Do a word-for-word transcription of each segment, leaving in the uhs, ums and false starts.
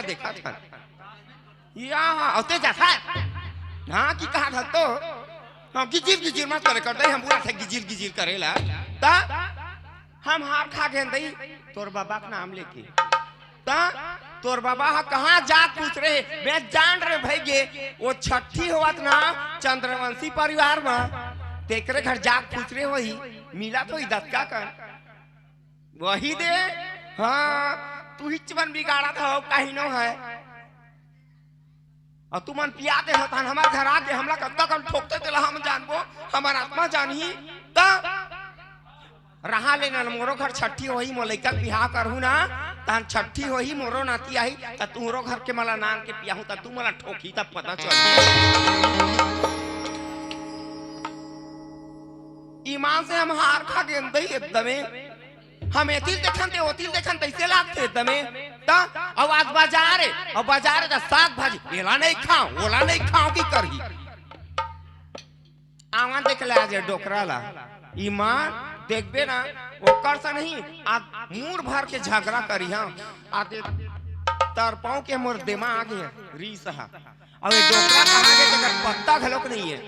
देखत हन। या, अउ ते जाथा। हाँ, कि कहा था तो? हाँ, गिजिर गिजिर मत करे कर दे, हम पूरा थे गिजिर गिजिर करे ला। ता हम हार खा गेन दई, तोर बाबा के नाम लेके। ता तोर बाबा ह कहाँ जात पूछ रहे, मैं जान रहे भई गे, वो छठी होवत ना चंद्रवंशी परिवार म, तेकरे घर जात पूछ रहे होही, मिलत होही दतका कन। वही दे, हाँ, तू ही चमन बिगाड़त हव, कहीं नो है। अउ तुमन पिया दे हतन, हमर घर आके हमला कतका कन ठोकते तेला हम जानबो, हमर आत्मा जानही। त रहा ले ना, मोरो घर छट्ठी होही, मोर लइका के बिहाव करहूँ ना, तहन छट्ठी होही, मोरो नाती आही, त तुहरो घर के मला नान के पियाहूँ, त तू मला ठोकही, तब पता चलही। ईमान से हम हार खा गेन दई एकदमे। हम एतिल देखन ते ओतिल देखन तइसे लागथे एकदमे। त अउ आज बाजार हे, अउ बाजार हे त साग भाजी, एला नइ खांव, ओला नइ खांव कि करही। आवा देख ले आज डोकरा ला। ईमान देखबे ना, ओकर से नहीं, आज मूड़ भर के झगरा करिहा। आज तरपांव के मोर दिमाग हे, रीस हा। अउ ये डोकरा कहाँ गे, तेकर पत्ता घलोक नइ हे।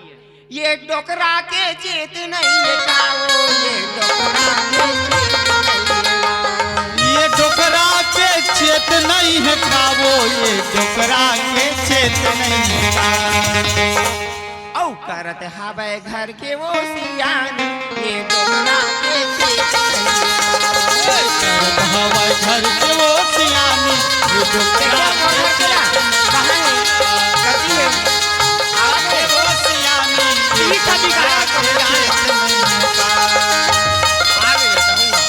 ये डोकरा के चेत नइ हे का वो, ये डोकरा के चेत नइ हे का। ये डोकरा के चेत नइ हे का वो, ये डोकरा के चेत नइ हे का। अउ करत हवय घर के वो सियानी, ये डोकरा के चेत नइ हे। करत हवय घर के वो सियानी, ये डोकरा के चेत नइ हे। कहाँ हे? कति हे? आगे। वो सियानी, ये डोकरा के चेत नइ हे। आगे ले कहूँगा।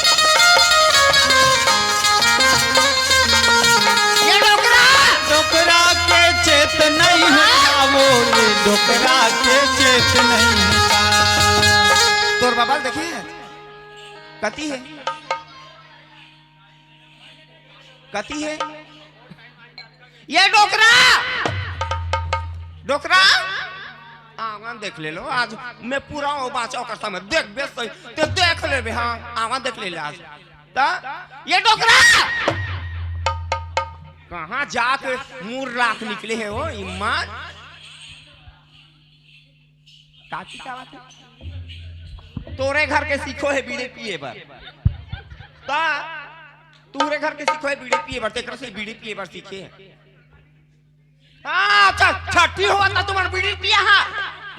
ये डोकरा। डोकरा के चेत नइ हे का वो, ये डोकरा के चेत नइ हे का। तोर बाबा ल देखे हे? कति हे? कति हे? ये डोकरा! डोकरा! आवा देख ले लो, आज मैं पूरा वो बाचा ओकर सामने। देखबे सही, ते देख लेबे, हाँ, आवा देख ले ले आज। त ये डोकरा कहाँ जाके मूड़ राख निकले हे वो ईमान? का चितावत हे? तोरे घर के सीखो हे बीड़ी पिए बर। त तोरे घर के सीखो हे बीड़ी पिए बर, तेकरा से बीड़ी पिए बर सीखे। हाँ, अच्छा, छट्ठी होवत ना तुमन बीड़ी पिया हा,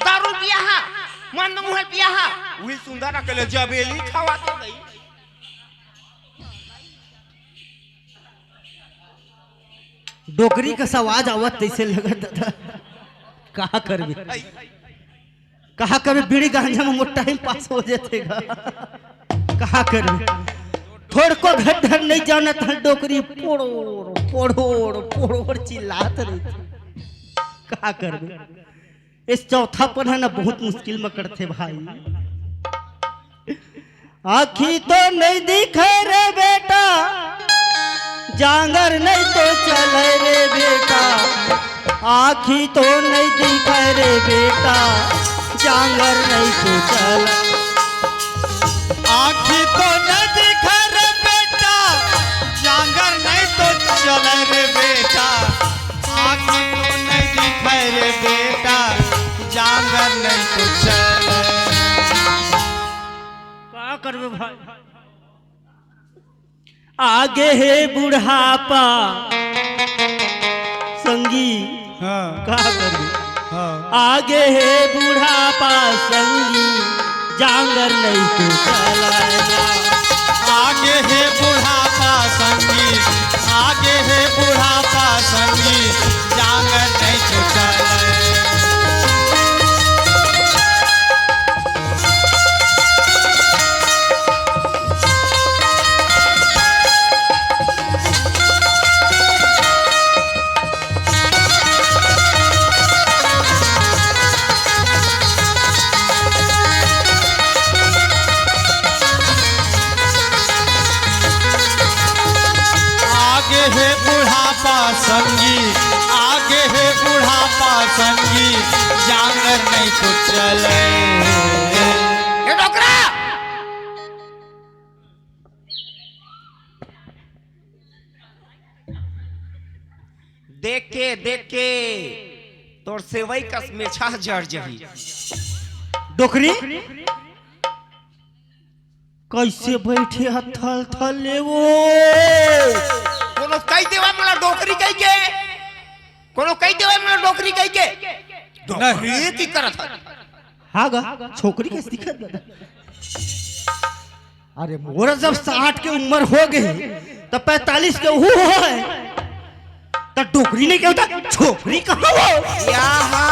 दारू पिया हा, मंद मुहर पिया हा, उही सुंदर अकेले जबेली खावा तो नहीं। डोकरी कस आवाज आवत तइसे लगत दादा। का करबे? का करबे? बीड़ी गांजा में मोर टाइम पास हो जाथे गा। का करबे? थोड़को घर डहर नइ जानत हन डोकरी, पोड़ोड़, पोड़ोड़, पोड़ोड़ चिल्लात रहिथे। का करबे? इस चौथा पन हे ना, बहुत मुश्किल में कटथे भाई। आँखी तो नइ दिखय रे बेटा, जांगर नइ तो चलय रे बेटा। आँखी तो नइ दिखय रे बेटा, जांगर नइ तो चलय। आँखी तो नइ दिखय रे बेटा, जांगर नइ तो चलय रे बेटा। आँखी तो नइ दिखय रे बेटा, जांगर नइ तो चलय। का करबे भाई? आगे हे बुढ़ापा संगी, हाँ। का करबे? हाँ। आगे हे बुढ़ापा संगी, जांगर नइ तो चलय ना। आगे हे बुढ़ापा संगी, आगे हे बुढ़ापा संगी, जांगर नइ तो चलय। आगे हे बुढ़ापा संगी, आगे हे देख के, देख के तोर सेवई कस मेछा जर जही। डोकरी, कइसे बइठे हस थल थल ले वो? कोनो कहि देवय मोला डोकरी कहिके, कोनो कहि देवय मोला डोकरी कहिके। डोकरी की करत हस? हाँ गा, छोकरी कस दिखत हे। अरे मोर जब साठ के उमर होगे, त पैंतालीस के उहू होय, त डोकरी नइ कहों त छोकरी कहाँ वो? याहा,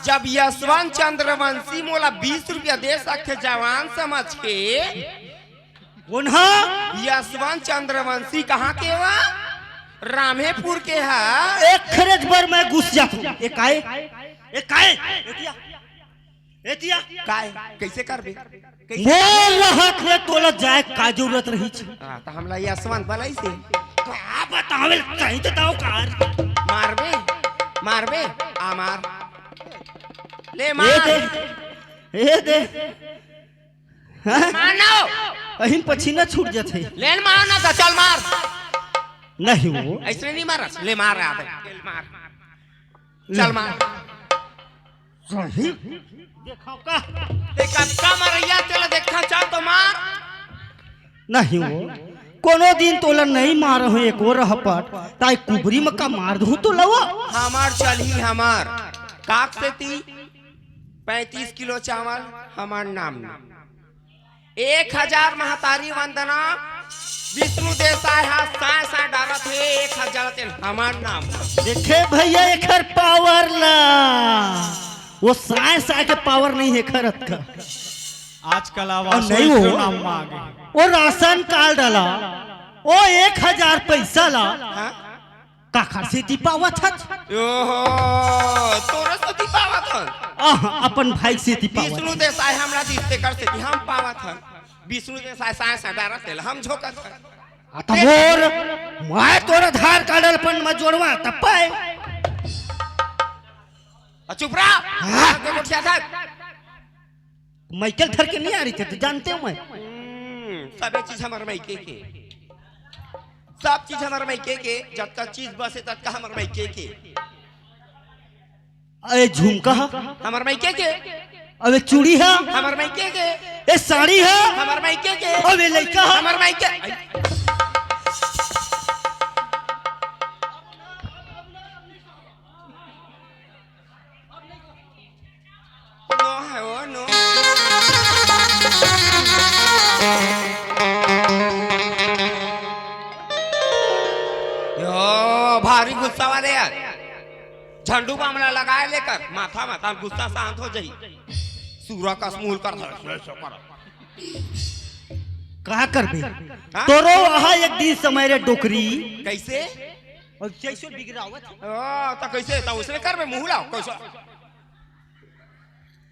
जब यशवंत चंद्रवंशी मोला बीस रुपया दे सकथे जवान समझ के, कोन हा? यशवंत चंद्रवंशी कहाँ के वा? रामेपुर के हा। एक खरेज बर मैं गुस जाथों। ए काय? ए काय? ए दिया। ए दिया। काय? कइसे करबे? कइसे? मोर रहत ले तोला जाय का जरूरत रहिस? हाँ, त हमला यशवंत बलाइस हे। का बतावें, कहीं तो दाव कार। मारबे, मारबे, आ मार। ले ए मार। दे, ए दे। हाँ? मार ना। अहिन पसीना छूट जाथे। ले न मार ना, त चल मार। नहीं वो। अइसने नइ मारस। ले मार, आ बे। ले मार। चल मार। सही। देखा का? ते कतका मरइया, चल देखा, चल तो मार। नहीं वो, कोनो दिन तोला नइ मारे हों एको रहपट, त ए कुबरी म का मार दूँ तोला वो? हमर चलही हमर। काक सेती पैंतीस किलो चावल हमर नाम। एक हजार महतारी वंदना, विष्णु देसाय हा साँय साँय डारत हे, एक हजार तेल हमर नाम। देखे भइया एखर पावर ला, वो साँय साँय के पावर नइ हे एखर अतका। आजकल आवास नहीं हो। नाम मांगे। वो राशन कार्ड ला, वो एक हजार पइसा ला, हाँ? काखर सेती पावत हस? ओहो, तोरे सेती पावत हन। आह, अपन भाई सेती पावत विष्णु हन। देसाय हमला दिस तेकर सेती हम पावत हन। विष्णु देसाय साँय साँय डारत तेला हम झोंकत हन। आ, त मोर, मैं तोर आधार कार्ड अपन म जोड़वा, तब पाए। आ, चुप रह। हाँ। आगे गोठिया धर। मइके ल धर के नइ आ रहिस हे, त जानते हों मैं। हम्म, सबे चीज हमर मइके के। सब चीज हमर मइके के, जतका चीज बसे ततका हमर मइके के। अबे झुमका हा? हमर मइके के। अबे चूड़ी हा? हमर मइके के। ए साड़ी हा? हमर मइके के। अबे लइका हा? हमर मइके। नो है वो, नो। यो, भारी गुस्सा वाले यार। झंडू बाम ला लगाय ले कर, माथा माथा गुस्सा शांत हो जाही। सूरा कस मूल कर धर, ऐसे कर। का करबे? हाँ? तोरो अहा एक दिन समय रे डोकरी। कइसे? अउ जइसे बिगड़ावत हे। ओ, त कइसे? त उसने करबे, मुँह लाव, कइसे?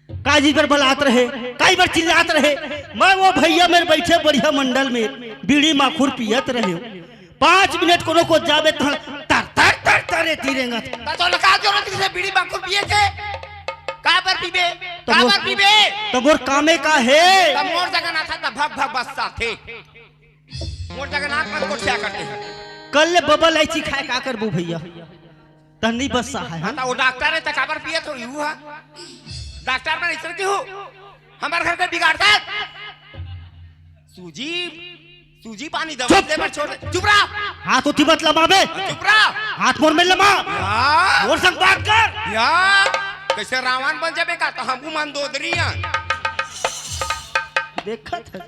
काजी बर बलात रहे, काजी बर चिल्लात रहे। मैं वो भइया मेर बइठे बढ़िया मंडल में बीड़ी माखुर पियत रहेंव। पाँच मिनट कोनो कोती जाबे त तर तर तर तर एती रेंगत। त तोला का जरूरत हे बीड़ी माखुर पिए के? काबर पीबे? त मोर, काबर पीबे? त मोर कामे का हे? त मोर जगह ना था त भग भग बस साथे। मोर जगह ना मत कोठिया करते हैं। कल ले बबा लाइची खाय का करबो भइया? त नइ बस सहाय, हाँ, हाँ? त वो डॉक्टर हे, त काबर पियत होही वो, हाँ? डॉक्टर मन अइसन के हो, हमर घर के बिगाड़त। सूजी, सूजी पानी दवा चुप! दे बर छोड़ दे। चुप रह। हाथ ओती मत लमाबे। चुप रह। हाथ मोर मेर लमा। या। मोर संग बात कर। या। कइसे रावण बन जाबे का? त हमू मंदोदरी हन। देखत हस,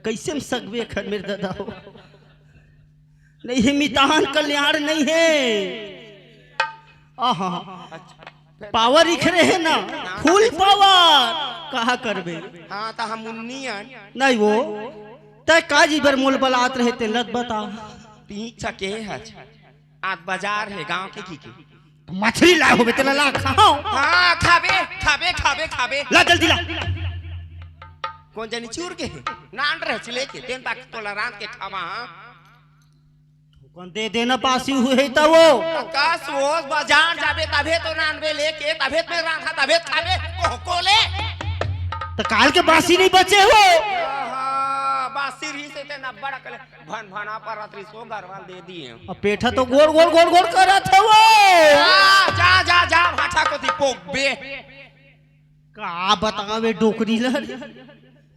कइसे म सकबे एखर मेर ददा हो। नइ हे, मितान कल्याण नइ हे। आहा। पावर इखरे हे ना, फुल पावर। कहा करबे? हाँ, त हम उन्नी अन। नइ वो, तैं काजी बर मोला बलात रहे, तेला त बता। पीछा के हच? आज बजार हे, गाँव के की के? मछरी लाय होबे, तेला ला खाओ। हाँ, खाबे, खाबे, खाबे, खाबे। ला जल्दी ला। कोन जनी चूर के हे? नान रहे लेके, तेन तक तोला रांध के खावा, हाँ? कोन दे देना बासी होही त वो? कस वो बजार जाबे तभे तो नानबे लेके, तभे तो रांधा, तभे खाबे, ओ कोले। त काल के बासी नइ बचे हो? आहा, बासी रहिस हे, तेन अब्बड़ अकल, भन भना परत रहिस, ओ घरवाल दे दिए। अब पेठा तो गोड़, गोड़, गोड़, गोड़ करत हे वो। जा, जा, जा, जा, भाठा कोती पोक बे। का बतावे डोकरी ला?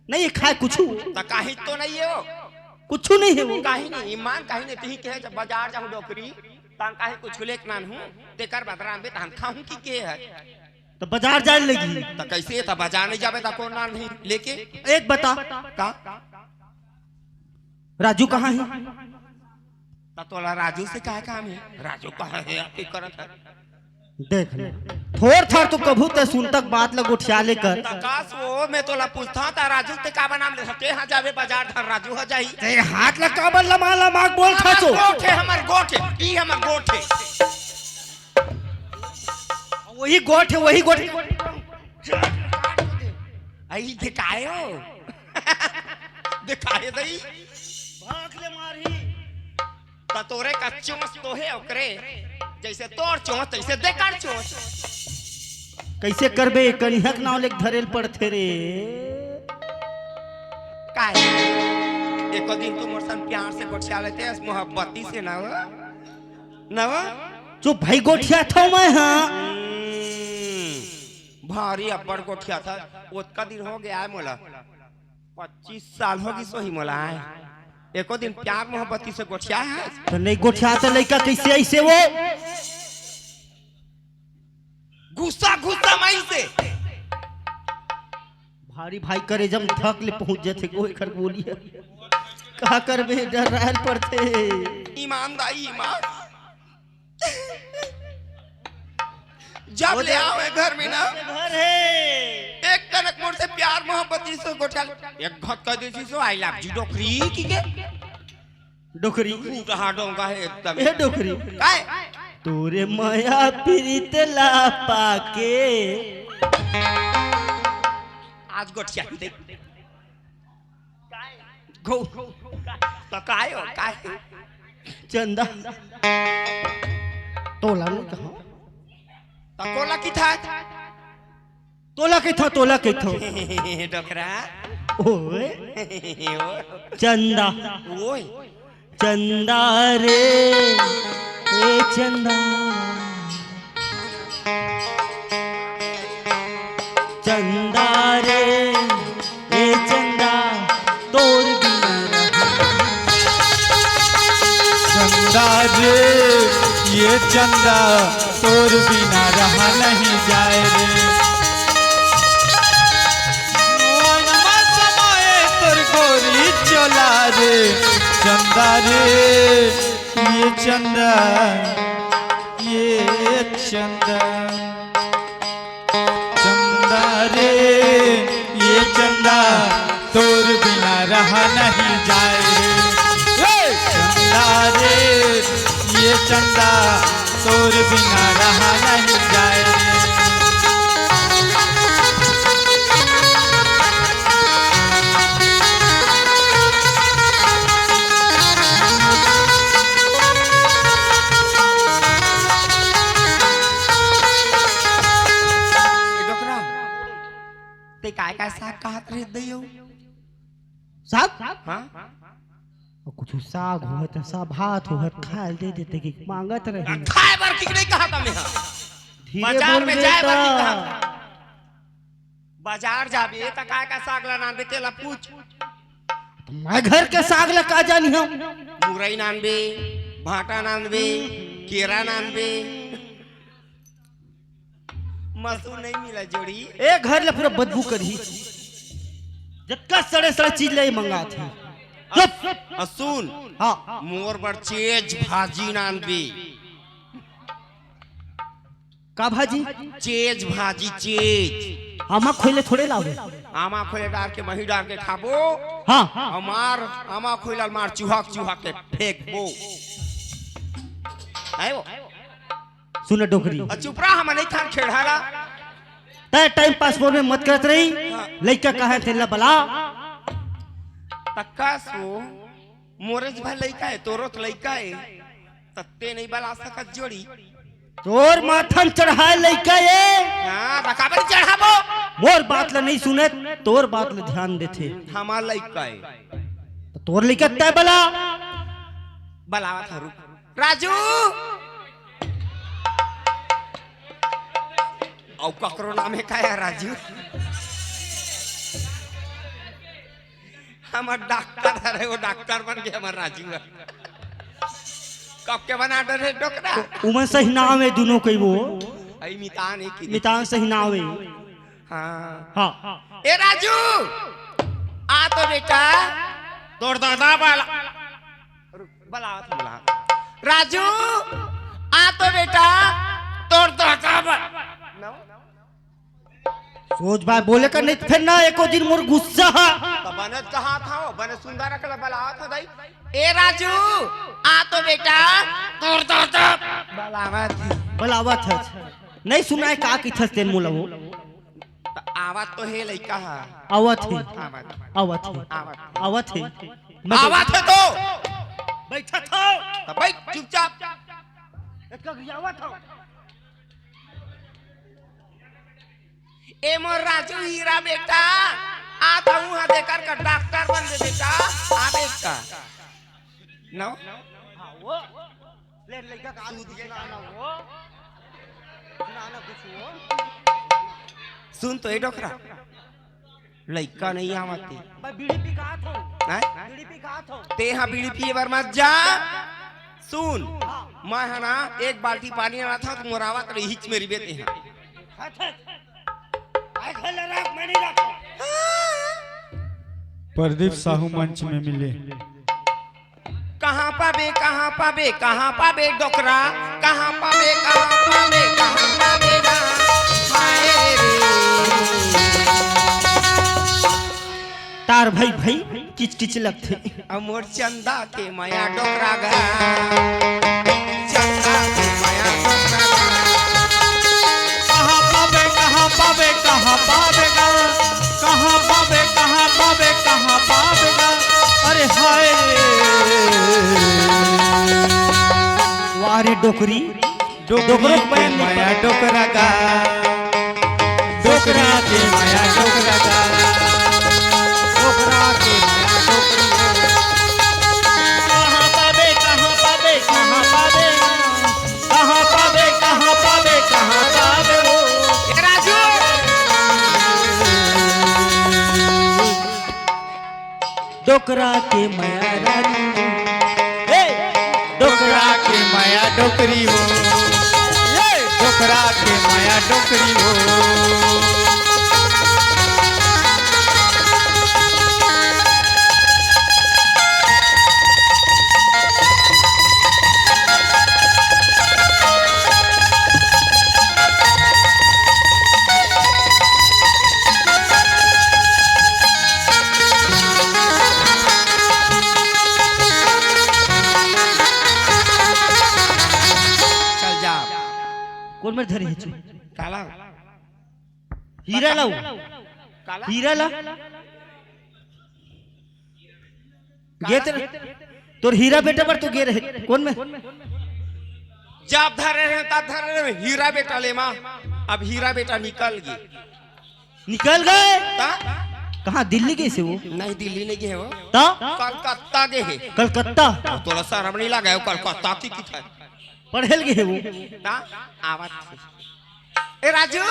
नहीं खाय कुछू। त काहीं तो नहीं हे वो। कुछू नहीं हे वो। काहीं नहीं, ईमान काहीं नहीं, तिही कहे जब बजार जाहूं डोकरी, तहां काहीं कुछू लेके नानहूं, तेकर बदरा में तहां खाहूं कि के हे। त बजार जाय लगही। त कइसे? त बजार नहीं जाबे त कोन नानही लेके? एक बता। का? राजू कहाँ हे? त तोला राजू से काय काम हे? राजू कहाँ हे? आप ही करत हे। देख ले, थोर थार तो कभू ते सुनतक बात ल गोठिया ले कर। त का सो, मैं तोला पूछथंव, त राजू ते काबर नाम ले? ते हा जाबे बजार धर राजू हा जाही। ते हाथ ल काबर लमा लमा के बोलथस सो? हमर गोठ हे, हमर गोठ हे, ई हमर गोठ हे। वही गोठ हे, वही गोठ हे। आई देखायो। देखायो दई। भाग ले मारही। त तोरे का चोंच तो हे ओकरे, जइसे तोर चोंच, तइसे देकर चोंच। कइसे करबे, कनिहा के नांव लेके धरे ल पड़थे रे। काय? एको दिन तू मोर संग प्यार से गोठिया लेते, अस मोहब्बती से ना हो, ना हो। चुप भाई, गोठियाथंव मैं, हाँ। हम्म, भारी अब्बड़ गोठियाथस। ओतका दिन हो गे हे मोला, पच्चीस साल हो गिस होही मोला आय। एको दिन प्यार मोहब्बती से गोठियाय हस? त नहीं गोठियाय त लइका कइसे आइसे वो? गुस्सा, गुस्सा माई से। भारी भाई करेजा म धक ले पहुंच जाथे, गोय कर बोली हे। का करबे, डर्राय ल पड़थे। ईमान दाई, ईमान। जब ले आवे घर में ना, घर हे। एक कनक मोर से प्यार मोहब्बती से गोठिया ले। एक घत कह देसी सो, "I love you, डोकरी," कि के? डोकरी। टूटहा डोंगा हे एकदम। ए डोकरी। काय? तोरे मया पीरित ला पाके। आज गोठिया दे। घो। त काय हो, काय? चंदा। तोला नहीं कहा। त कोला किथा? तोला कहिथंव, तोला कहिथंव। डोकरा। ओए। ओ। चंदा। ओए। चंदा रे, ए चंदा। चंदा रे, ए चंदा, तोर बिना रहा। चंदा रे, ये चंदा, तोर बिना रहा नहीं जाए रे। मन में समाए तोर गोरी चोला रे, चंदा रे, ये चंदा, ये चंदा। चंदा रे, ये चंदा, तोर बिना रहा नहीं जाए रे। ए! चंदा रे, ये चंदा, तोर बिना रहा नहीं जाए रे। ए डोकरा, ते काय काय साग खात रहे दइयो? साग? हाँ? अउ कुछु साग होवत, सब भात होवत, खाए ल दे देते कि मांगत रहे। खाए बर कि नहीं कहा था मैं? धीरे बाजार बोल में जाए बर बेटा। नहीं कहा। बाजार जाबे त काय काय साग ला नानबे तेला पूछ। त मैं घर के साग ला का जानी हूँ? मुरई नानबे, भांटा नानबे, केरा नानबे। मसूर नहीं मिला जोड़ी। ए घर ले पूरा बदबू करही। जतका सड़े सड़े चीज ले मंगात हे। चुप। अ सुन। हाँ। मोर बर चेज भाजी नानबे। का भाजी? चेज भाजी, चेज। आमा खोले थोड़े लावे। आमा खोले डार के मही डार के खाबो। हाँ। हमार आमा खोले मार चुहक चुहक के फेंकबो। आयो। सुन डोकरी। अ चुप रहा, हम नहीं खान खेड़ाला। तय टाइम पास फोन में मत करत रही। हाँ। लइका कहे तेला बला। तक्का सो मोरे ज भाई लइका हे, तोरो त लइका हे। तत्ते नहीं बला सकत जोड़ी। तोर माथन चढ़ाए लइका हे। हाँ, त काबर चढ़ाबो? मोर बात ल नहीं सुनत, तोर बात ल ध्यान देथे। हमार लइका हे। त तोर लइका तैं बला। बलावत हूँ, रुक। राजू! अउ ककरो नाम हे का यार राजू? हमर डॉक्टर हरे, वो डॉक्टर बन के हमर राजू हे। कब के बना डरे डोकरा? उमन सही नाम हे दुनों के वो। अई मितान हे कि मितान सही नाम हे। हाँ। हाँ। ए राजू, आ तो बेटा। तोर दादा बला। बलावत, बलावत। राजू, आ तो बेटा। तोर दादा बला। सोच भाई बोले कर नहीं तो फिर ना एको दिन मोर गुस्सा हा। तो बने कहा था वो, बने सुंदर अकला बलावत हो दाई। ए राजू, आ तो बेटा। तोर दादा। बलावत। बलावत हे। नहीं सुनाय का किथस तेन मोला वो। त आवत तो हे लइका ह। आवत हे। आवत। आवत हे। आवत। आवत हे। मैं आवत हे तो। बइठत हव। त बइठ चुपचाप। एक कगरी आवत हव। ए मोर राजू हीरा बेटा, आ तहूँ ह देकर का डॉक्टर बन दे बेटा, आ बेटा। नो? हाँ, वो। ले, लइका का दूध सुनाना वो। सुनाना कुछ वो। सुन तो ए डोकरा, लइका नहीं आवत हे। मैं बीड़ी पी का थो। हैं? बीड़ी पी का थो। तेहा बीड़ी पिए बर मत जा। सुन, हाँ। मैं ह ना एक बाल्टी पानी आना था, तू मोरावत रही हिच मेरी बेटे हा। अच्छा। आज भले राख, मैं नहीं राखूं। प्रदीप साहू मंच में मिले। कहाँ पाबे, कहाँ पाबे, कहाँ पाबे डोकरा, कहाँ पाबे, कहाँ पाबे, कहाँ पाबे ना, हाय रे। तार भाई, भाई, किच किच लगथे। अमोर चंदा के मया डोकरा गा। चंदा के मया डोकरा गा। कहाँ पाबे, कहाँ पाबे, कहाँ पाबे गा? कहाँ पाबे, कहाँ पाबे, कहाँ पाबे गा? अरे हाय रे। वाह रे डोकरी। डोकरी डोकरो के बहन ने मया पर- डोकरा गा। डोकरा के मया डोकरा गा। डोकरा के मया डोकरी हो। कहाँ पाबे, कहाँ पाबे, कहाँ पाबे? कहाँ पाबे, कहाँ पाबे, कहाँ पाबे हो? ए राजू! डोकरा के मया रानी, ए, डोकरा के मया डोकरी हो, ए, डोकरा के मया डोकरी हो। चल जा। कोन मेर धरे हे तू? काला। हीरा ला। काला। हीरा ला। गे तेरे, तोर हीरा बेटा बर तो गे रहे। कोन में? जब धरे रहे, तब धरे रहे, हीरा बेटा ले माँ। अब हीरा बेटा निकल गे। निकल गे? ता? कहाँ, दिल्ली गे हे वो? नहीं, दिल्ली नहीं गे हे वो। ता? कलकत्ता गे हे। कलकत्ता? अब तोला शर्म नहीं लगा हे, वो कलकत्ता की किथे? पढ़े ल गे हे वो। ता? आवत हे। ए राजू,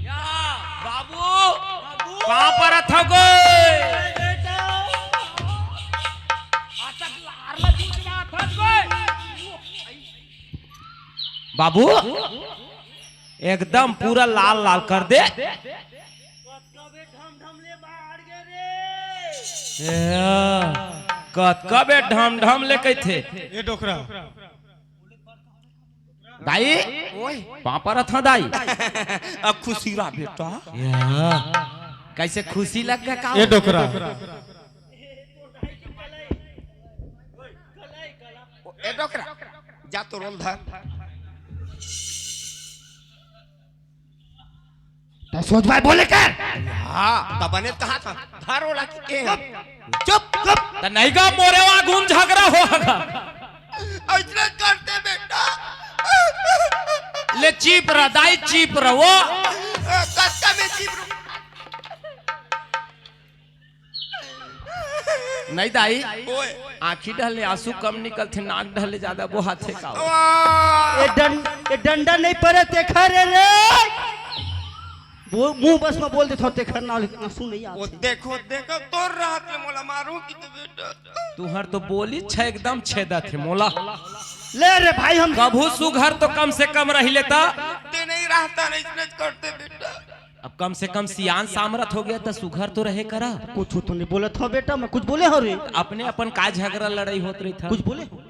या, बाबू, बाबू। का परत हव गे? बाबू, एकदम पूरा लाल लाल कर दे। ए, कतका बेर ढम ढम ले कहिथे। ए डोकरा। दाई, ओए। पाँव परत हँव दाई। अब खुशी रहा बेटा। या। कैसे खुशी लग गे का? ए डोकरा। ए डोकरा, जा तो रोल धर। त सोच भाई बोले कर। हाँ, त बने कहा था, धर ओला के, के हे? चुप, चुप। त नहीं गा मोरे वा गुम झगड़ा हो गा। अइसने करते बेटा। ले चीप रह, दाई चीप रह वो। कत्ता में चीप रह। नहीं दाई, ओए। आँखी डहर ले आंसू कम निकलथे, नाक डहर ले ज्यादा बोहाथे का? वाह! ये डं-, ये डंडा नहीं परे तेखर रे। वो मुंह बस में बोल देथों, तेखर ना आंसू नहीं वो आथे। देखो, देखो, तोर रहत ले मोला मारू कि तो बेटा। तुहर तो बोली छे एकदम छेदत हे मोला। ले रे भाई, हम कभू सुघर तो कम से कम रही लेता। ते नहीं रहता, नहीं इसने करते बेटा। अब कम से कम सियान सामरथ हो गया तो सुघर तो रहे करा। कुछ तो नहीं बोलत हो बेटा, मैं कुछ बोले हो रे? अपने अपन का झगड़ा लड़ाई होत रही था। कुछ बोले हो?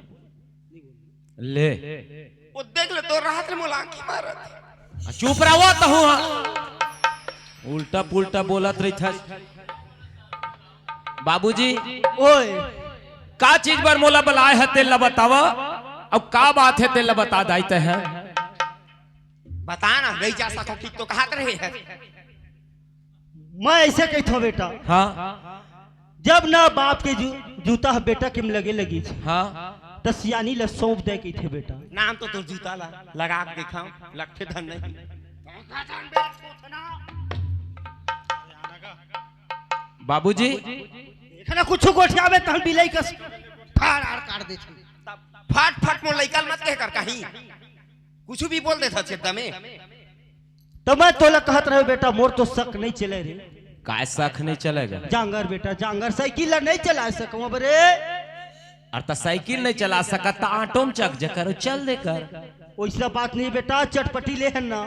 ले। वो देख ले, तो रात में मोला आंखी मारत। आ, चुप रहो तो हुआ। उल्टा पुल्टा बोलत रही था। बाबूजी, ओए। का चीज बर मोला बलाए हे, तेला बतावा। अब का बात हे, तेला बता दाई ते है। बता ना, नहीं जा सको कि तो कहत रहे है। मैं ऐसे कहत हूँ बेटा। हाँ। जब ना बाप के जू-, जूता ह बेटा के लगे लगी। हाँ। त सियानी ला सौंप दे कहिथे बेटा। नाम तो तोर जूता ला लगा के देखा, लगथे धन नहीं। बाबूजी। एखने कुछ गोठियावे तहन बिलाई कस ठाड़ आड़ काट दे छी। फट फट मोर लइका ल मत कह कर कहीं। कुछ भी बोल देथा छेद्दा में। तो मैं तोला कहत रहे बेटा, मोर तो शक नहीं चले रे। काय शक नहीं चलेगा? जांगर बेटा, जांगर साइकिल ला नहीं चला सकूं अब रे। अरे त साइकिल नहीं चला सकत त ऑटो में चक जा करो, चल दे कर। वैसा बात नहीं बेटा, चटपटी ले है ना।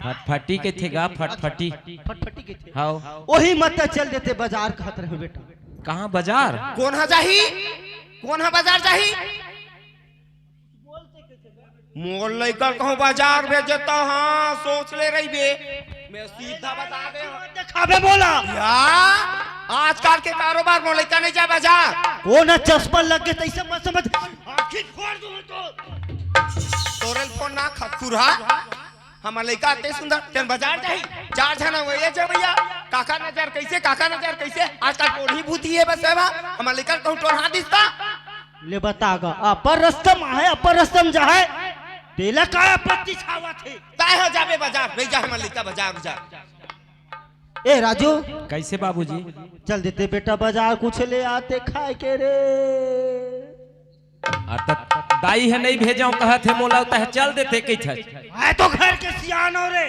फटफटी के थे गा, फटफटी। फटफटी के थे। हाँ। वही मत चल देते बाजार कहत रहे बेटा। कहाँ बाजार? कौन हा जाही? कौन हा बाजार जाही? मोर लइका कहूँ बाजार भेजे त हाँ, सोच ले रहिबे। मैं सीधा बता दे। देखाबे मोला। या, आजकल के कारोबार मोर लइका नहीं जा बाजार। कौन हा चश्मा लग के तैसे मत समझ। आँखी फोड़ दूँ तो। तोरे फोन ना खतकुर हा। हमर लइका अते सुंदर, तेन बाजार जाही। चार झना वो ये जे भैया, काका नजर कैसे, काका नजर कैसे? आजकल टोढ़ी भूती है बस है बा। हमर लइका कहूँ टोढ़ा दिसता। ले बता गा, अपर रस्तम आहे, अपर रस्तम जाहे, तेला काय आपत्ति छावत हे? काय हो जाबे बाजार, नहीं जा हमर लइका बाजार उजार। ए राजू, कैसे बाबूजी? चल देते बेटा बाजार, कुछ ले आते खाए के रे। अरे त दाई हे नहीं भेजाऊं कहत हे मोला, तह चल देते कहिथे। आए तो घर के सियान हो रे।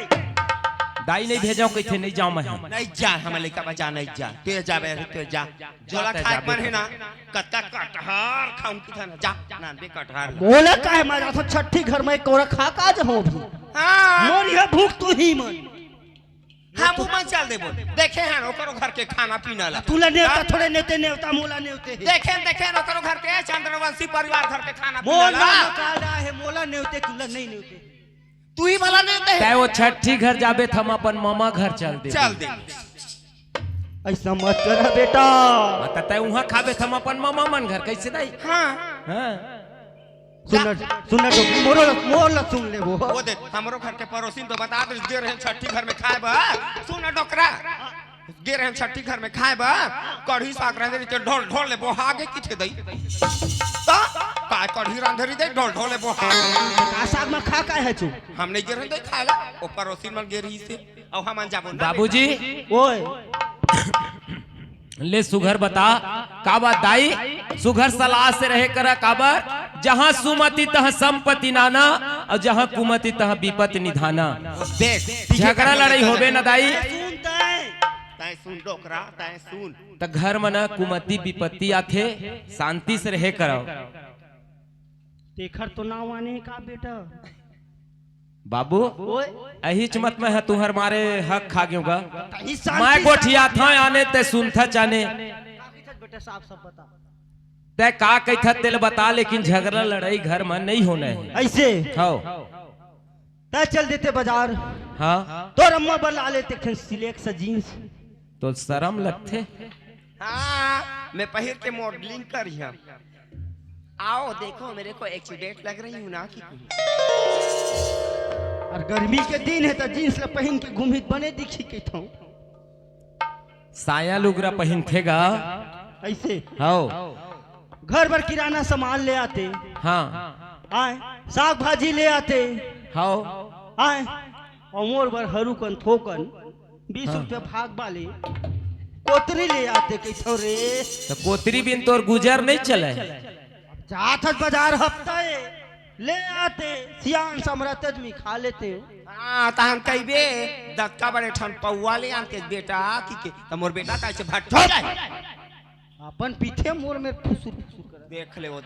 दाई नहीं भेजाऊं कहिथे, नहीं जाऊं मैं। नहीं जा, हमर लइका बाजार नहीं जा। तू जाबे, तू जा। जोला जाते खाए जाबे मन है ना, कत्ता कटहर खाऊं की था ना, जा, ना बे कटहर। मोला काहे मारा था छठी घर में कोरा खा का आज हो भी। हाँ। मोर यह भूख तू ही मन। हम वो मन चल देबो। देखे हैं ओकरो घर के खाना पीना ला। तू ला नेवता हाँ? थोड़े नेवते नेवता मोला नेवते है। देखे देखे ओकरो घर के चंद्रवंशी परिवार घर के खाना पीना मोला ला। ना काला है, मोला नेवते तू ला नहीं नेवते। तू ही भला नहीं होते। तय वो छठी घर जाबे त हम अपन मामा घर चल दे। चल दे। ऐसा मत कर बेटा। हाँ, त तय वहाँ खाबे त हम अपन मामा मन घर कैसे दाई? हाँ। हाँ। सुन ना, सुन ना तो, मोर, मोर ला सुन ले वो। वो देख, हमरो घर के पड़ोसिन तो बता दे, गे रहे छठी घर में खाए बा। सुन ना डोकरा। गे रहे छठी घर में खाए बा, कढ़ी साग रहे, ते ढोल ढोल ले बोहा गे किथे दई। त काय कढ़ी रांधरी दे, ढोल ढोल ले बोहा गे। का साग में खा काय है तू? हम नहीं गे रहे दे खाए ला, ओ पड़ोसी मन गे रही से, अब हम जाबो ना। बाबूजी। ओए। ले सुघर बता, का बात दाई? सुघर सलाह से रहे करा काबर? जहाँ सुमति तहाँ संपत्ति नाना, और जहाँ कुमति तहाँ विपत्ति निधाना। देख, झगड़ा लड़ाई होबे न दाई। सुन तय। तय सुन डोकरा, तय सुन। त घर म न कुमति विपत्ति आथे, शांति से रहे करव। तेखर तो नाव आने का बेटा। बाबू, ओए। अहिच मत मैं ह तुहर मारे हक खा गेव गा। तही शांति मैं से गोठियाथंव आने ते सुनथच आने। का कहिथस बेटा, साफ साफ बता। तै का कहिथस तेला बता, लेकिन झगड़ा लड़ाई घर म नहीं होना है। ऐसे? हव। तै चल देते बाजार। हाँ। तोर अम्मा बर ला लेते एक ठन सिलेक्स जींस। तो शरम लगथे। हाँ, मैं पहिर के मॉडलिंग करिहंव। आओ देखो मेरे को एक्सीडेंट लग रही हूँ ना कि। और गर्मी के दिन है तो जींस ला पहिन के घूमी त बने दिखी कहिथंव। साया लुगरा पहिनथे गा। ऐसे? हव। घर बर किराना सामान ले आते। हाँ। आए, साग भाजी ले आते। हव। आए, अउ मोर बर हरू कन थोकन बीस हाँ। रुपया भाग बाले। कोतरी ले आते कहिथंव रे। त कोतरी बिन तोर गुजर नइ चलय। जात हस बजार हफ्ता ए, ले आते, सियान समरत आदमी खा लेते। हाँ, तहन कहिबे, दतका बड़े ठन पौवा ले आनते बेटा, कि के, त मोर बेटा कइसे भट्ठो जाय। अपन पीछे मोर में फुसुर फुसुर कर। देख ले वो।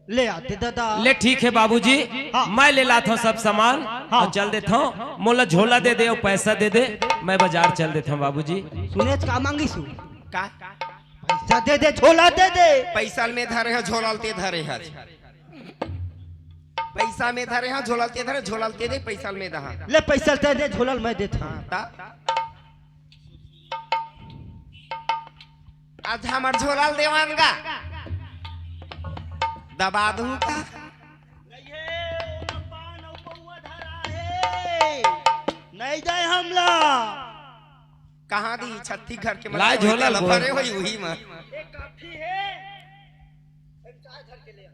ले आते दादा। ले ठीक हे बाबूजी, हाँ। मैं ले लाथंव सब सामान हाँ। अउ चल देथंव। मोला झोला दे दे अउ पैसा दे दे, मैं बजार चल देथंव बाबूजी। सुनेच का मांगिस हे? का? पैसा दे दे, झोला दे दे। पैसा ल में धरे हंव, झोला ल ते धरे हस। पैसा में धरे हंव, झोला ल ते धरे, झोला ल ते दे, पैसा ल में दहा। ले पैसा ल ते दे, झोला ल में देथंव। हाँ, त? आज हमर झोला ल देवन गा। दबा दूं का? नहीं हे, ओमा पान अउ पौवा धरा हे। नहीं दे हमला। कहाँ दी छत्ती घर के मन लाय में झोला तेला बोल। भरे होही उही म। ए काफी हे। ए चाय धर के ले आ।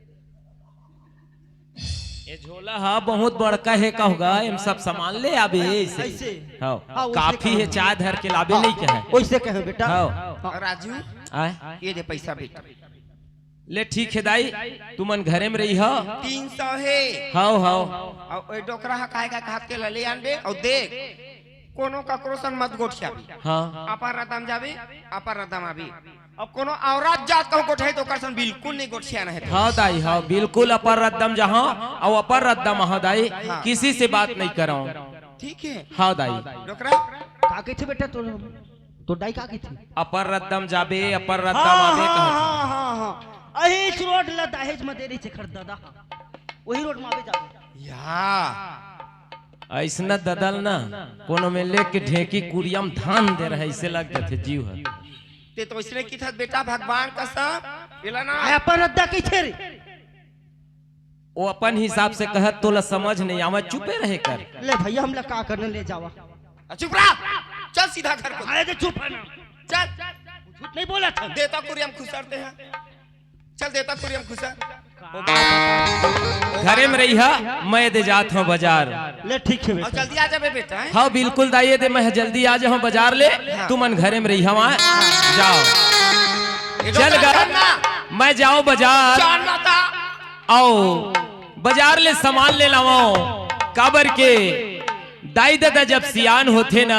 ए झोला हा बहुत बड़का हे कहूँ गा, एम सब सामान ले आबे अइसे। अइसे? हाँ। हाँ, वइसे काफी कहे। हे, चाय धर के लाबे हाँ, नइ कहे। वइसे कहे बेटा। हाँ। हाँ। राजू, आय? ये दे पैसा बेटा। ले ठीक हे दाई, तुमन घरे म रहिहा। तीन सौ हे। हव, हव। अउ ए डोकरा हा काय का हाथ के लले आनबे, अउ देख, कोनो ककरो संग मत गोठियाबे। हाँ। अपन रद्दा म जाबे, अपन रद्दा म आबे। अब कोनो औरत जात कहूँ गोठियाही त ओकर संग बिल्कुल नइ गोठियाना हे। हाँ दाई, हाँ, बिल्कुल अपन रद्दा म जाहूँ, अउ अपन रद्दा म हाँ दाई, हाँ। किसी से बात नइ करंव। ठीक हे। हाँ दाई। डोकरा। का कहिथे बेटा तोर, तोर दाई का कहिथे? अपन रद्दा म जाबे, अपन रद्दा म हाँ, आबे हाँ, कहत हे। हाँ, हाँ, हाँ। अहिच रोड ल दहेज म दे रहिस हे एकर ददा। ओही रोड म आबे जाबे। या। अइसना ददा ल ना, कोनो में लेके ढेंकी कुरिया म धान दे रहे, अइसे लग जाथे जीव ह। ते तो अइसने किथस बेटा, भगवान कसम, एला ना। आय अपन रद्दा कहिथे रे। वो अपन हिसाब से कहत, तोला समझ नइ आवय, चुपे रहे कर। ले भइया, हमला का करना, ले जावा। आ, चुप रह, चल सीधा घर को। अरे तो चुप हे ना। चल। झूठ नइ बोलत हंव। देवता कुरिया म खुसरते हैं। चल देवता कुरिया म खुसर। घरे म रहिहा, मैं दे जात हंव बजार। ले ठीक हे अउ बेटा। जल्दी आ जाबे बेटा, हैं? हाँ बिल्कुल दाई दे, मैं जल्दी आ जाहूँ बजार ले। हाँ। तुमन घरे म रहिहा, वहाँ जाव। ए चल डोकरा गा, चल ना। मैं जावँ बजार। चल ना ता। अउ बजार ले सामान ले लावंव, काबर के दाई ददा जब सियान होथे न,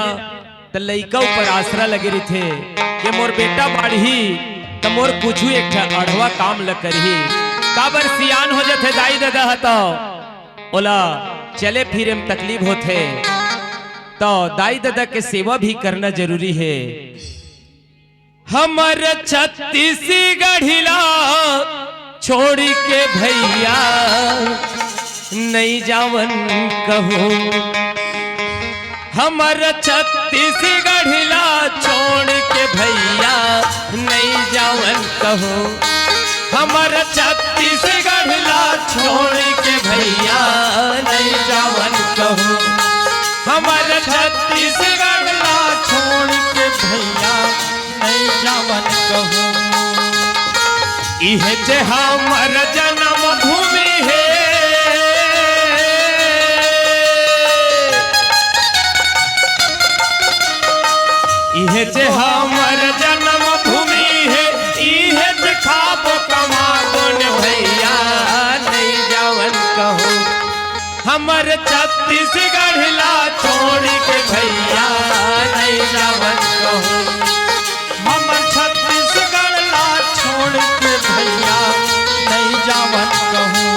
त लइका ऊपर आसरा लगे रहिथे के मोर बेटा बाढ़ही, त मोर कुछु एक ठन अढ़वा काम ल करही। काबर सियान हो जथे दाई ददा ह, त ओला चले फिरे म तकलीफ होथे, त दाई ददा के सेवा भी करना जरूरी हे। हमर छत्तीसगढ़ी ला छोड़ के भइया नइ जावन कहूँ। हमर छत्तीसगढ़ी ला छोड़ के भइया नइ जावन कहूँ। हमर छत्तीसगढ़ी ला छोड़ के भइया नइ जावन कहूँ। हमर छत्तीसगढ़ी ला छोड़ के भइया नइ जावन कहूँ। इहे जे हमर जनम भूमि हे, इहे जे हमर जनम भूमि हे, इहे जे खाबो कमाबो न भइया, नइ जावन कहूँ। हमर छत्तीसगढ़ ला छोड़ के भइया नइ जावन कहूँ। हमर छत्तीसगढ़ ला छोड़ के भइया नइ जावन कहूँ।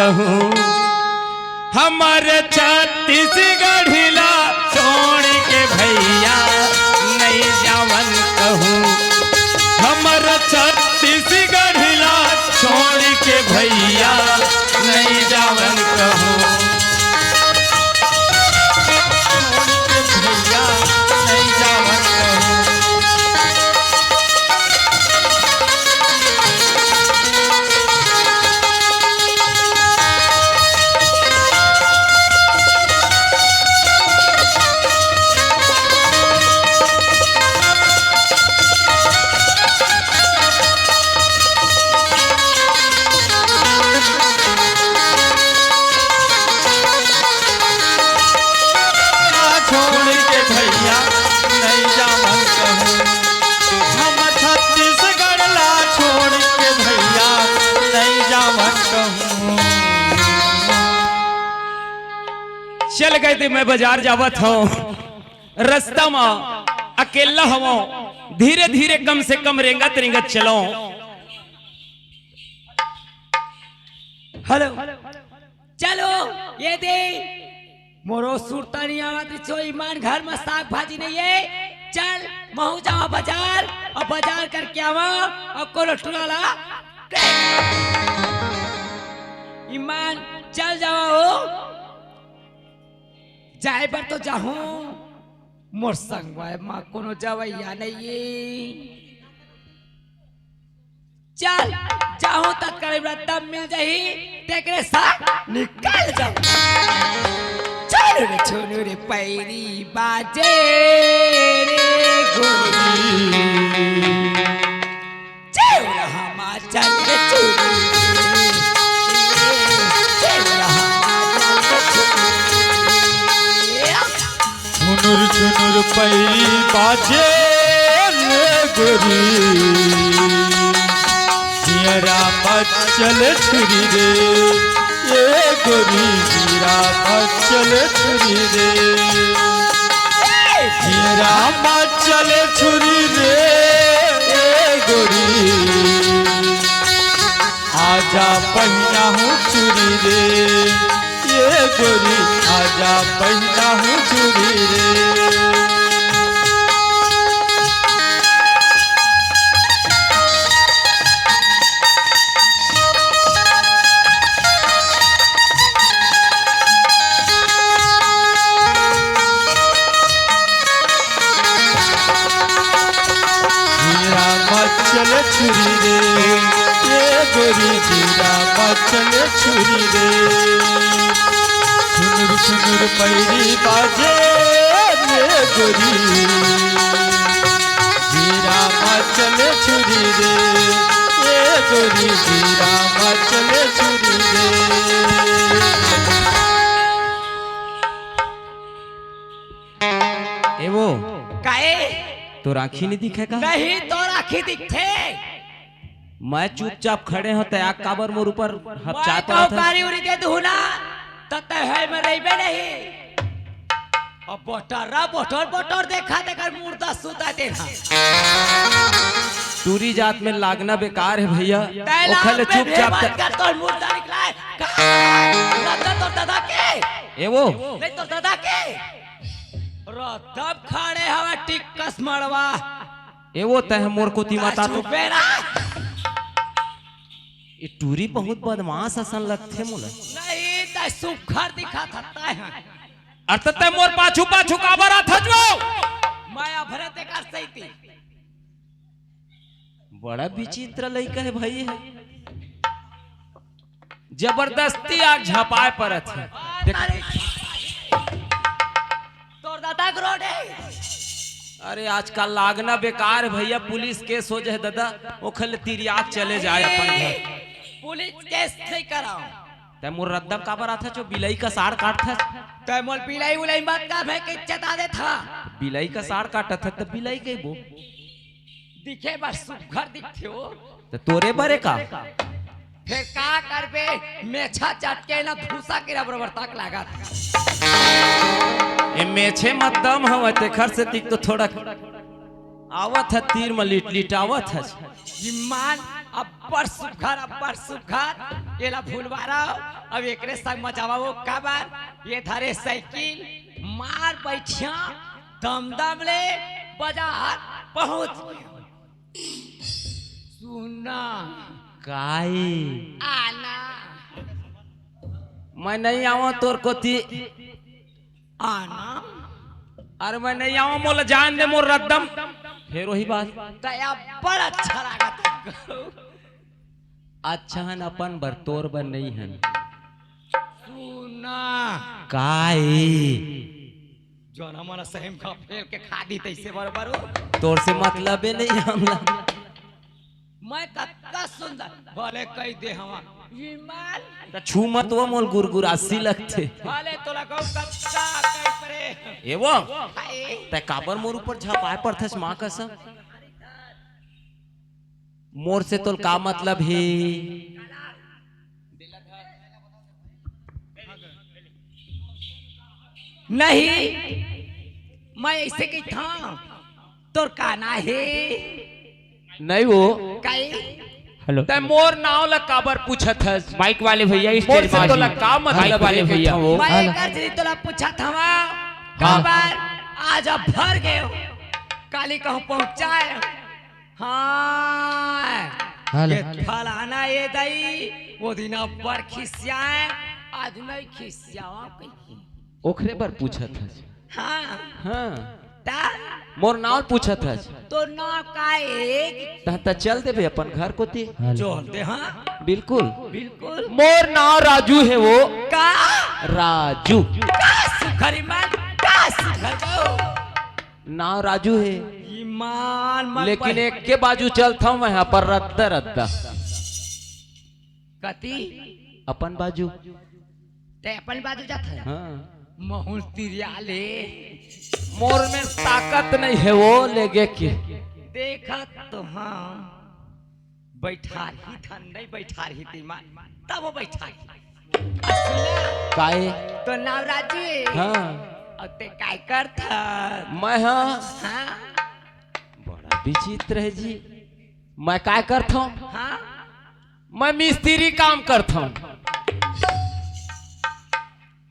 कहूँ। हमर छत्तीसगढ़ ला छोड़ के भैया नइ जावन कहूँ। हमर छत्तीसगढ़ ला छोड़ के भैया नइ जावन कहूँ। छोड़ के भैया नइ जावन कहूँ। छोड़ के भैया नइ जावन कहूँ। हम छत्तीसगढ़ ला छोड़ के भैया नइ जावन कहूँ। चल गए थे, मैं बाजार जावत हूँ, रस्ता म अकेला हवं, धीरे धीरे कम से कम रेंगत रेंगत चलो। हेलो, चलो, ये दे, मोरो सुरता नइ आवत रिचो, ईमान घर म साग भाजी नइ हे। चल, महूँ जावा बाजार, अउ बाजार करके आवा, अउ कोनो टुरा ला। ईमान, चल जावा हो। जाए बर तो जाहूँ, मोर संगवा म कोनो जवइया नइ हे। चल, जाहूँ तत्काल रद्दा मिल जाही, तेकरे साथ निकल जाहूँ। चुनुर चुनुर पैरी बाजे रे गोरी। चल हमा चल चुरी रे, चल हमा चल चुरी रे। झुनुर झुनुर पई बाजे रे गोरी, जियरा मचल छुरी रे, ए गोरी जियरा मचल छुरी रे, जियरा मचल छुरी रे, ए गोरी। आजा पहिना हूँ चुरी रे, ये गोरी, आजा पहिना हूँ चुरी रे। जियरा मचल छुरी रे, ये गोरी जियरा मचल छुरी रे। सुनुर सुनुर पैरी बाजे रे गोरी, जियरा मचल छुरी रे, ये गोरी जियरा मचल छुरी रे। ए वो, काए? तोर आँखी नइ दिखे का? नहीं, तोर आँखी दिखथे। मैं चुपचाप खड़े हूँ, तैं आँख काबर मोर ऊपर हपचात हस? कारी उरी दे दूँ ना, त तैं हे में रहिबे नहीं। अब बोटर रा, बोटर, बोटर देखा, तेकर मुर्दा सुता देना। टूरी जात में लागना बेकार हे भैया। तैं ओखर ले लाग में चुपचाप भेमत त- कर तोर मुर्दा निकला हे। का? रद्दा तोर दादा के? ए वो। नहीं तोर दादा के? रद्दा खड़े हवा टिक्कस मड़वा। ए वो तैं मोर कोती मत आ तो। चुपे ना। ए टूरी बहुत बदमाश असन लगथे मोला। नहीं, तैं सुघर दिखत हस, तैं ह। अरे त तैं मोर पाछू पाछू काबर आथस वो? मैं अभरे तेकर सही ती। बड़ा विचित्र लइका हे भाई हे। जबरदस्ती आग झपाए परत हे। देख। तोर दादा के रोड हे। अरे आजकल लागना बेकार हे भैया, पुलिस केस हो जाए दादा, ओखर ले तिरियाक चले जाए अपन घर। पुलिस केस नहीं कराओ। तैं मोर रद्दा काबर आथस जो बिलाई कस आड़ काटथस? तैं मोर बिलाई उलाई मत का, मैं के चेता देथस। बिलाई कस आड़ काटथस त बिलाई कहिबो। दिखे बर सुघर दिखथे हो। त तोरे बरे का? फेर का करबे, मेछा चटके ना भूसा के रबर तक लागत। ए मेछे म दम हवय, तेखर सेती तो थोड़ा आवत हे तीर म लिट लिट आवत हे। ईमान अब्बड़ सुघर, अब्बड़ सुघर। एला भूलवारा, अब एकरे संग मचावा वो काबर? ये धरे साइकिल, मार बैठिया, दमदम ले बाजार पहुंच गया। सुना। काई? आना। मैं नहीं आवा तोर कोती। आना। अरे मैं नहीं आवा, मोला जान दे, मोर रद्दम। फेर वही बात। तय बड़ अच्छा लागत। अच्छा हन अपन बर, तोर बर नहीं हन। सुना। काई? जोना मन सही म खा फेर के खा दी तइसे बरोबर हो। तोर से मतलबे नहीं हमला। मैं कतका सुंदर, भले कही दे हवा। ईमान। त छू मत वो, मोल गुरगुरासी लगथे। भले तोला कहूं कतका कही परे। ए वो? हाय। तै काबर मोर ऊपर झपाए पड़थस माँ कसम? मोर से तोल का मतलब हे? नहीं, मैं ऐसे कही था, तोर का ना हे? नहीं वो। काई? हेलो। तै मोर नाव ला काबर पूछत हस? माइक वाले भैया, मोर स्टेज से में तोला आजी। का मतलब माइक वाले हे भैया। कथंव वो? मैं हेलो। एकर से तोला पूछत हवा, हाँ। काबर आज भर गए हो, काली कहूं पहुंचाए। हाँ, हेलो। ये फलाना ये दई, वो दिन अब्बड़ खिसियाए, आज नहीं खिसियावा कहीं। ओखरे बर पूछत हस। हाँ। हाँ। ता? मोर नाव पूछत हस। तोर नाव का एक? ता, ता चल देबे अपन घर कोती। हेलो। चल दे, हाँ। बिल्कुल। बिल्कुल। मोर नाव राजू हे वो। का? राजू। का सुखरी मन? का सुखर गो? नाव राजू हे। ईमान मन लेकिन पर एक के बाजू चलथंव मैं हा पर रद्दा रद्दा। कती? अपन बाजू। ते अपन बाजू जात है? हाँ। महुल तिरिया ले। मोर में ताकत नहीं हे वो लेगे के। देखत तो हाँ। बैठारही थन नहीं बैठारही तीमान। तब वो बैठारही। सुना। काए? तो नाव राजू हे। हाँ। अउ ते काय करथस? मैं हाँ। हाँ। बड़ा विचित्र हे जी। मैं काय करथंव? हाँ। मैं मिस्त्री काम करथंव।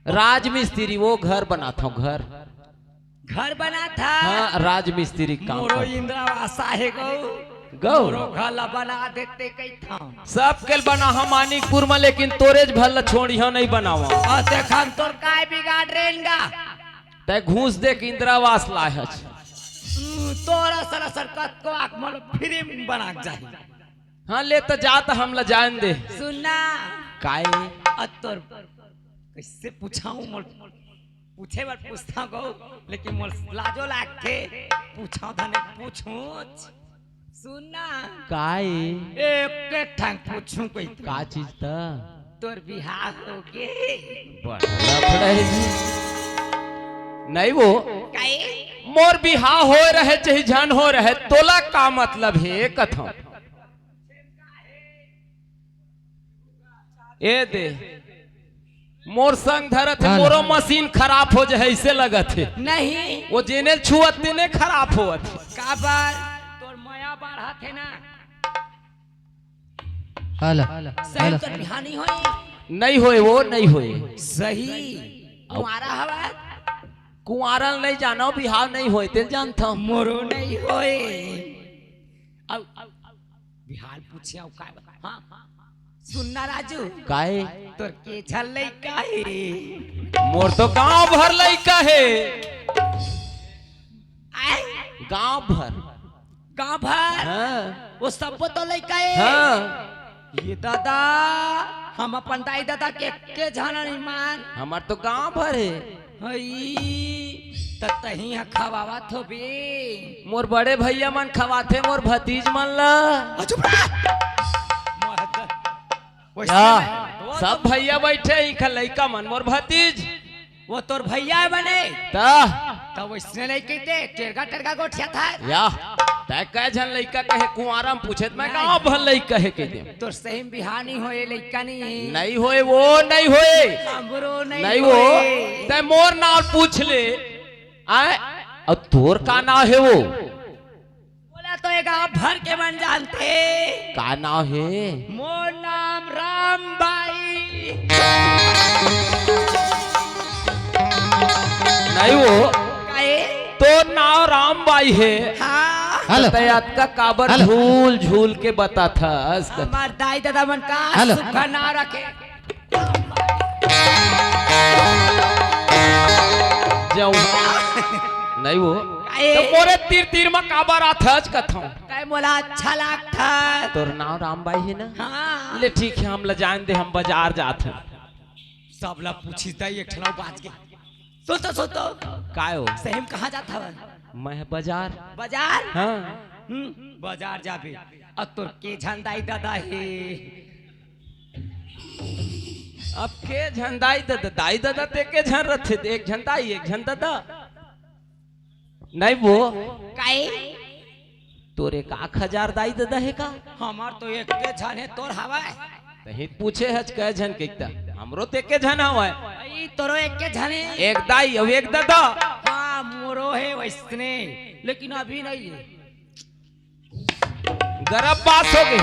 राजमिस्त्री, वो घर बनाथंव, घर। घर बनाथस? हाँ, राजमिस्त्री काम मोरो करथंव। इंदिरा आवास आहे गो। गो। मोरो घर ला बना देते कहिथंव। सबके ल बनाहंव मानिकपुर में, लेकिन तोरेच घर ला छोड़िहंव, नहीं बनावंव। अउ देखन तोर काय बिगाड़ रेन गा? ते घूस दे के इंदिरा आवास लाय हस। हम्म, तोर असन असन कतको आंख मोला फिल्म बना के जाही। हाँ, ले त जा त हमला जान दे। सुना। काए? अ तोर कइसे पूछंव मोल, पूछे बर पूछथंव गो, लेकिन मोल लाजो लागथे। पूछंव धने पूछूंच। सुना। काए? एक ठन पूछूं कहिथंव। का चीज त? तोर बिहाव होगे? बड़ा लफड़ा हे जी। नहीं वो। काए? मोर बिहाव होय रहे चाहे झन होय रहे, तोला का मतलब हे कथंव? ए दे, मोर संग धरत हे, हाँ। मोरो मशीन खराब हो जाए, ऐसे लगत हे। नहीं। वो जेने छुअत तेने खराब होवत हे। काबर? तोर मया बाढ़त हे ना। हेलो, सही हेलो। तो बिहाव नहीं होय। नहीं होय, वो नहीं होय। सही। अब कुंवारा हवा? कुंवारा नहीं जाना, बिहाव नहीं होय, तेल जानता हूँ। मोरो नहीं होय। अब, अब, अब बिहाव पूछे, अब का? हाँ, हाँ। सुनना राजू। काए? तोर के झन लइका हे? मोर तो गांव भर लइका हे। आए? गांव भर। गांव भर? हाँ। वो सबो तो लइका हे? हाँ। ये दादा, हम अपन दाई दादा के एके झन नहीं मान। हमर तो गांव भर हे। हई, त तहीं ह खवावत होबे। मोर बड़े भैया मन खवाथे मोर भतीज मन ला। आ, चुप रह। मोर हद। वैसे या, नहीं। सब भैया बैठे, इखर लइका मन मोर भतीज। वो तोर भैया हे बने। त? त वैसने नहीं कहिते, टेरगा टेरगा गोठियाथस। या, तै कै झन लइका कहे कुंवारा म पूछे, त मैं नहीं। गांव भर लइका हे कहिते। तोर सही म बिहाव नहीं होय, लइका नहीं हे। नहीं होय, वो नहीं होय। हमरो नहीं नहीं होय। वो। तै मोर नाव पूछ ले। आय, अउ तोर का नाव हे वो? मोला तो ये गांव भर के मन जानथे। का नाव हे? मोर नाम रामबाई। नहीं वो। काहे? तोर नाव रामबाई हे। हाँ। हेलो। त अतका काबर हेलो। झूल झूल के बताथस? हमर दाई ददा मन का हेलो। सुखा नाव रखे। जाऊं। नहीं वो। काहे? त मोरे तीर तीर म काबर आथस कथंव? काहे मोला अच्छा लागथस। तोर नाव रामबाई हे ना? हाँ। ले ठीक हे, हमला जान दे, हम बजार जाथन। सबला पूछिस दाई, एक ठन अउ बाच गे। सुतो सुतो। काय हो? सही म कहाँ जात हवन? मैं बजार। बजार? हाँ। हम्म, बजार जाबे। अब तोर के झन दाई ददा हे? अब के झन दाई ददा? दाई ददा त एके झन रथे, एक झन दाई, एक झन ददा। नहीं वो। काहे? तोर एक आख हजार दाई ददा हे का? हमर तो एके झन हे, तोर हवय? तहीं पूछे हच कै झन कहिके त। हमरो त एके झन हवय। ई तोरो एके झन हे? एक दाई अउ एक ददा। हाँ, मोरो हे वइसने, लेकिन अभी नहीं हे। गरभवास हो गे।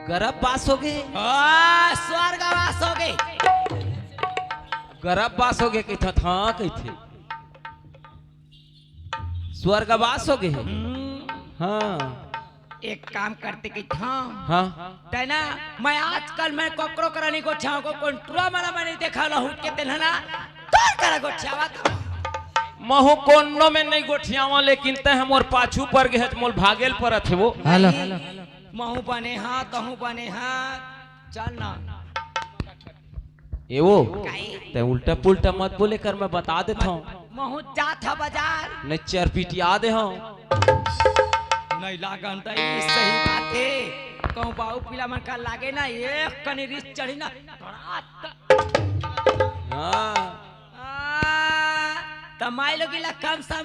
गरभवास हो गे। हाँ, स्वर्गवास हो गे। गरभवास हो गे कहिथस, हाँ कहिथे। स्वर्गवास हो गे हे। हम्म। हाँ। एक काम करते कहिथंव। हाँ। तैं ना, मैं आजकल मैं ककरो करा नहीं गोठियावंव, कोन टुरा मन ला मैं नहीं देखा लहूट के तेन ना, तोर करा गोठियावत हंव। महूं कोनो में नहीं गोठियावंव, लेकिन तैं ह मोर पाछू पर गे हच, मोला भागे ल परत हे वो। हेलो। महूं बने हंव, तहूं बने हस, चल ना। ए वो, काहे? तैं उल्टा पुल्टा मत बोले कर, मैं बता देथंव। महूं जात हंव बजार। नहीं चरपिटिया दे हंव। नहीं लागन त ई सही बात हे। कहूं बाऊ पीला मन का लागे ना, एक कनी रिस चढ़ी ना। हाँ। आ, त माई लोगिन ला कम समा